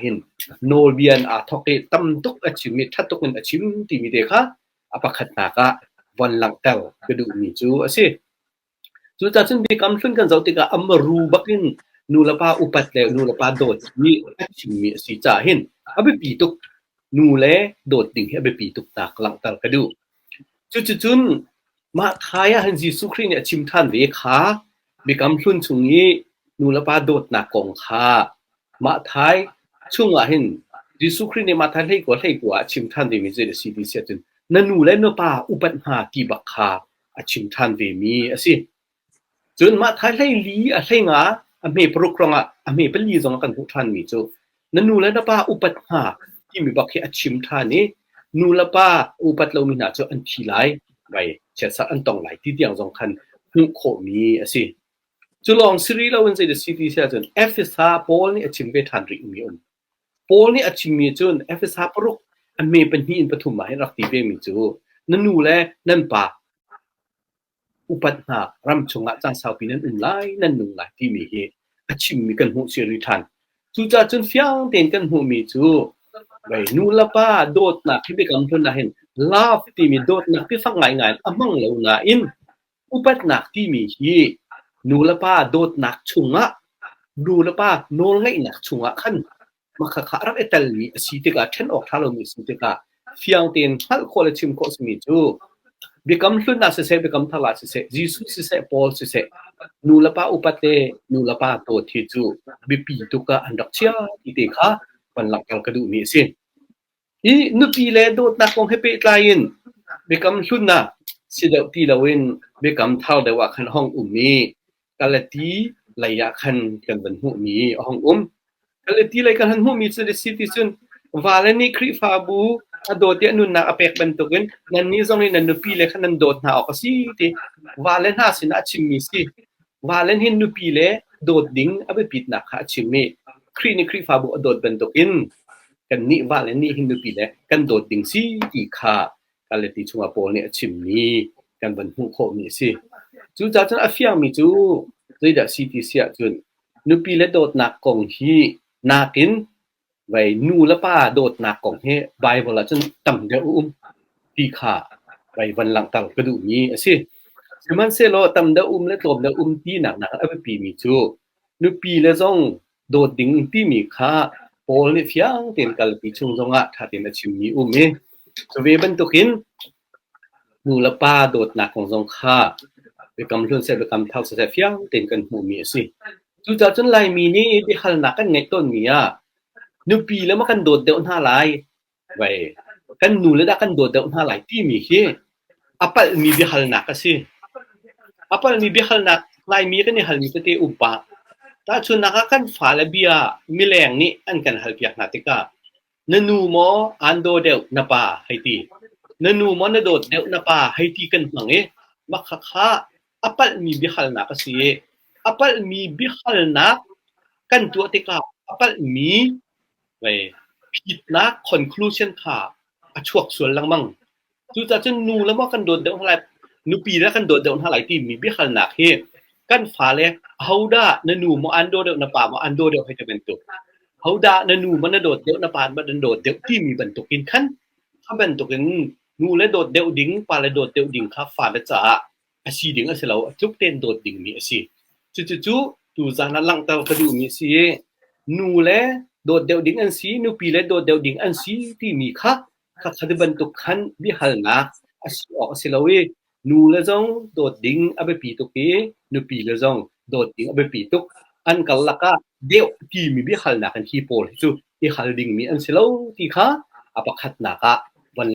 ႁຽນ ໂນບຽນ ອາ ທອກເກ ຕຳຕຸກ ອາ ຊິມ ມີ ທະຕຸກ ເງິນ ອາ ຊິມ ຕີ ມີ ເຕ ຄະ ອາ ປະ ຂະດ ນາ ກະ ວັນ ລັງ ແຕລ ກະ ດຸ ມີ ຈູ ອາ ຊີ ຈູ ຈາ ຊືນ ເບ ກຳ ຊືນ ຄັນ ເຊົາ ເຕ ກະ ອຳ ມະ ຣູ ບັກ ເຫັນ ນູ ລະ ປາ ອຸ ປັດ ແລ ນູ ລະ ປາ ໂດດ ມີ ອາ ຊິມ ມີ ອາ ຊີ ຈາ ເຫັນ ອາ ເບ ປີ ຕຸກ ນູ ແລ ໂດດ ດິງ ເຫັນ ອາ ເບ ປີ ຕຸກ ຕາ ກ ລັງ ແຕລ ກະ ດຸ ຈຸດ ຈຸດ ຈຸນ ມະທາຍ ອາ ເຫັນ ເຢຊູ ຄຣິດ ເນ ອາ ຊິມ ທານ ເວ ຄະ ເບ ກຳ ຊືນ ຊຸງ ງີ ນູ ລະ ປາ ໂດດ ນາ ກອງ ຄະ ມະທາຍ ຊຸງ ອາ ເຫັນ ເຢຊູ ຄຣິດ ເນ ມະທາຍ ໄຫຼ ກວ່າ ໄຫຼ ກວ່າ ອາ ຊິມ ທານ ເວ ມີ ເຈ ອາ ຊີ ຕີ ເສຍ ຈຸນ ນະ ນູ ແລ ນະ ປາ ອຸ ປັດ ຫາ ກີ ບັກ ຄະ ອາ ຊິມ ທານ ເວ ມີ ອາ ຊີ ຈຸນ ມະທາຍ ໄຫຼ ລີ ອາ ໄຫຼ ງາ ອາ ເມ ປະ ຣຸກ ຣອງ ອາ ອາ ເມ ປະ ລີ ຈອງ ອາ ກັນ ຫູ ທານ ມີ ຈຸ ນະ ນູ ແລ ນະ ປາ ອຸ ປັດ ຫາ ທີ່ ມີ ບັກ ເຂ ອາ ຊິມ ທານ ເນ ນູ ລະ ປາ ອຸ ປັດ ລາ ມີ ນາ ຈຸ ອັນ ທີ ລາຍ ໄວ ເຊ ສັດ ອັນ ຕ້ອງ ລາຍ ທີ່ ຕຽງ ຈອງ ຄັນ ຫູ ໂຄ ມີ ອາ ຊີ ຈຸ ລອງ ຊີ ຣີ ລາ ເວັນ ເຈ ອາ ຊີ ຕີ ເສຍ ຈຸນ ເອເຟຊາ ໂປລ ເນ ອາ ຊິມ ເວ ທານ ຣິ ມີ ອຸມ ໂປລ ເນ ອາ ຊິມ ມີ ຈຸນ ເອເຟຊາ ປະ ຣຸກ ອາ ເມ ປະ ຫີ ອິນ ປະ ທຸມ ມາ ເຫັນ ລັກ ຕີ ເວ ມີ ຈຸ ນະ ນູ ແລ ນະ ປາ ອຸ ປັດ ຫາ ຣຳ ຊົງ ອາ ຈາງ ຊາວ ປີ ນຳ ອຸມ ລາຍ ນຳ ນຸງ ລາຍ ທີ່ ມີ ເຮ ອາ ຊິມ ມີ ກັນ ຫູ ຊີ ຣີ ທານ ຈູ ຈາ ຈຸນ ຟຽງ ເຕນ ກັນ ຫູ ມີ ຈຸ ໄວ ນູ ລະ ປາ ໂດດ ນາ ທີ່ ເບ ກຳ ໂທນ ນາ ເຫັນ ລາບ ທີ່ ມີ ໂດດ ນາ ທີ່ ຟັງ ງາຍ ງາຍ ອະ ມັງ ລາວ ນາ ອິນ ອຸ ປັດ ນາ ທີ່ ມີ ຮີ ນູ ລະ ປາ ໂດດ ນາ ຊຸງ ອາ ນູ ລະ ປາ ໂນ ໄລ ນາ ຊຸງ ອາ ຄັນ ມະ ຄະ ຄະ ອາ ຣັບ ເອ ແຕລ ມີ ອາ ຊີ ເຕ ກະ ເທັນ ອອກ ທາ ໂລ ມີ ຊີ ເຕ ກະ ຟຽງ ເຕນ ຫາ ໂຄ ລະ ຊິມ ໂຄ ສ ມີ ຈູ ເບ ກຳ ລຸນ ນາ ເຊ ເຊ ເບ ກຳ ທາ ລາ ເຊ ເຊ ເຢຊູ ເຊ ເຊ ປອລ ເຊ ເຊ ນູ ລະ ປາ ອຸ ປັດ ເລ ນູ ລະ ປາ ໂຕ ທີ ຈູ ເບ ປີ ຕຸກ ກະ ອັນ ດັກ ເຊຍ ຕີ ເຕ ຄະ ວັນ ລັງ ແຕລ ກະ ດຸ ມີ ອາ ຊີ ອີ ນູ ປີ ແລ ໂດດ ນາ ກອງ ເຮ ເປ ຕາ ອິນ ເບ ກຳ ລຸນ ນາ ຊິ ດາວ ຕີ ລາ ເວັນ ເບ ກຳ ທາວ ດາ ວະ ຄັນ ຫ້ອງ ອຸມ ມີ ກາລາຕີ ໄລ ຍະ ຄັນ ກັນ ວັນ ຫູ ມີ ຫ້ອງ ອຸມ ກາລາຕີ ໄລ ກັນ ທັນ ຫູ ມີ ເຈ ເດ ຊີ ຕີ ຊຸນ ວາ ແລ ນີ ຄຣິ ຟາ ບູ ອະ ໂດດ ເຕ ອະ ນຸນ ນາ ອະ ແປກ ບັນ ຕຸກ ເວັນ ນັນ ນີ ຊອງ ນີ ນັນ ນູ ປີ ແລ ຄັນ ນັນ ໂດດ ນາ ອອກ ອາ ຊີ ເຕ ວາ ແລ ຫາ ຊິນ ອາ ຊິມ ມີ ຊີ ວາ ແລ ເຫັນ ນູ ປີ ແລ ໂດດ ດິງ ອະ ເບ ປີ ນາ ຄະ ອາ ຊິມ ມີ ຄຣິ ນີ ຄຣິ ຟາ ບູ ອະ ໂດດ ບັນ ຕຸກ ອິນ ກັນ ນິ ວາ ແລ ນີ ເຫັນ ນູ ປີ ແລ ກັນ ໂດດ ດິງ ຊີ ຕີ ຄະ ກາລາຕີ ຊຸງ ອາ ໂປ ເນ ອາ ຊິມ ມີ ກັນ ວັນ ຫູ ໂຄ ມີ ຊີ ຈູ ຈາ ຈຸນ ອາ ຟຽງ ມີ ຈູ ເຈ ດາ ຊີ ຕີ ເສຍ ຈຸນ ນູ ປີ ແລ ໂດດ ນາ ກອງ ຮີ ນາ ກິນ ໄວ ນູ ລະ ປາ ໂດດ ນາ ກອງ ເຮ ບາຍ ໂບລາ ຈົນ ຕຳ ດາ ອຸມ ຕີ ຄະ ໄວ ວັນ ລັງ ຕາ ກະ ດຸ ມີ ອາ ຊີ ຄື ມັນ ເຊ ໂລ ຕຳ ດາ ອຸມ ແລະ ໂຕມ ດາ ອຸມ ຕີ ນາ ນາ ອະ ເບ ປີ ມີ ຈູ ນູ ປີ ແລ ຊອງ ໂດດ ດິງ ຕີ ມີ ຄະ ໂປ ເນ ຟຽງ ເຕນ ກາລາຕີ ຊຸງ ຊອງ ອາ ທາ ເຕນ ອາ ຊິມ ມີ ອຸມ ເມ ສະ ເວ ບັນ ຕຸກ ອິນ ນູ ລະ ປາ ໂດດ ນາ ກອງ ຊອງ ຄະ ເບ ກຳ ລຸນ ເຊ ເບ ກຳ ທາວ ເຊ ເຊ ຟຽງ ເຕນ ກັນ ຫູ ມີ ອາ ຊີ ຈູ ຈາ ຈົນ ລາຍ ມີ ນີ ເບ ຫາລ ນາ ກັນ ໄງ ຕົ້ນ ມີ ອາ ນູ ປີ ແລ ມາ ກັນ ໂດດ ເດວ ນາ ລາຍ ໄວ ກັນ ນູ ແລ ດາ ກັນ ໂດດ ເດວ ນາ ລາຍ ຕີ ມີ ເຄ ອາ ປາລ ມີ ເບ ຫາລ ນາ ກະ ຊີ ອາ ປາລ ມີ ເບ ຫາລ ນາ ລາຍ ມີ ກັນ ເນ ຫາລ ມີ ກະ ເຕ ອຸມ ປາ ຕາ ຊຸນ ນາ ກະ ກັນ ຟາ ແລ ເບຍ ມີ ແລງ ນີ ອັນ ກັນ ຫາລ ເປຍກ ນາ ເຕ ກະ ນະ ນູ ມໍ ອານ ໂດ ເດວ ນະ ປາ ໄຮ ຕີ ນະ ນູ ມໍ ນະ ໂດດ ເດວ ນະ ປາ ໄຮ ຕີ ກັນ ຫວັງ ເອ ມະ ຄະ ຄະ ອາ ປາລ ມີ ເບ ຫາລ ນາ ກະ ຊີ ເອ ອາ ປາລ ມີ ເບ ຫາລ ນາ ກັນ ຕົວ ເຕ ກະ ອາ ປາລ ມີ ໄວ ຜິດ ນາ ຄອນຄລູຊັນ ຄະ ອາ ຊວກ ຊວນ ລັງ ມັງ ຈູ ຈາ ຈົນ ນູ ລະ ມາ ກັນ ໂດດ ເດວ ນາ ລາຍ ນູ ປີ ລະ ກັນ ໂດດ ເດວ ນາ ລາຍ ຕີ ມີ ເບ ຫາລ ນາ ເຄ ກັນ ຟາ ແລ ເຮົາ ດາ ນະ ນູ ມໍ ອານ ໂດ ເດວ ນະ ປາ ມໍ ອານ ໂດ ເດວ ໄຮ ຕະ ເວັນ ຕຸກ ເຮົາ ດາ ນະ ນູ ມໍ ນະ ໂດດ ເດວ ນະ ປາ ມາ ດັນ ໂດດ ເດວ ຕີ ມີ ບັນ ຕຸກ ກິນ ຄັນ ເຂົາ ບັນ ຕຸກ ກິນ ນູ ແລ ໂດດ ເດວ ດິງ ປາ ແລ ໂດດ ເດວ ດິງ ຄະ ຟາ ແລ ຈາ ອາ ຊີ ດິງ ອາ ເຊ ລາວ ອາ ຈຸກ ເຕນ ໂດດ ດິງ ມີ ອາ ຊີ ຈູ ຈູ ຈູ ຕູ ຈາ ນະ ລັງ ຕາ ກະ ດູ ມີ ຊີ ເອ ນູ ແລ ໂດດ ເດວ ດິງ ອັນ ຊີ ນູ ປີ ແລ ໂດດ ເດວ ດິງ ອັນ ຊີ ຕີ ມີ ຄະ ຄະ ຄະ ດ ບັນ ຕຸກ ຄັນ ເບ ຫາລ ນາ ອາ ຊີ ອອກ ອາ ເຊ ລາວ ເອ ນູ ແລ ຊອງ ໂດດ ດິງ ອາ ເບ ປີ ຕຸກ ເອ ນູ ປີ ແລ ຊອງ ໂດດ ດິງ ອາ ເບ ປີ ຕຸກ ອັນ ກາລະ ກະ ເດວ ຕີ ມີ ເບ ຫາລ ນາ ຄັນ ຄີ ໂປ ເຮ ຈູ ເອ ຫາລ ດິງ ມີ ອັນ ເຊ ລາວ ຕີ ຄະ ອາ ປະ ຂະດ ນາ ກະ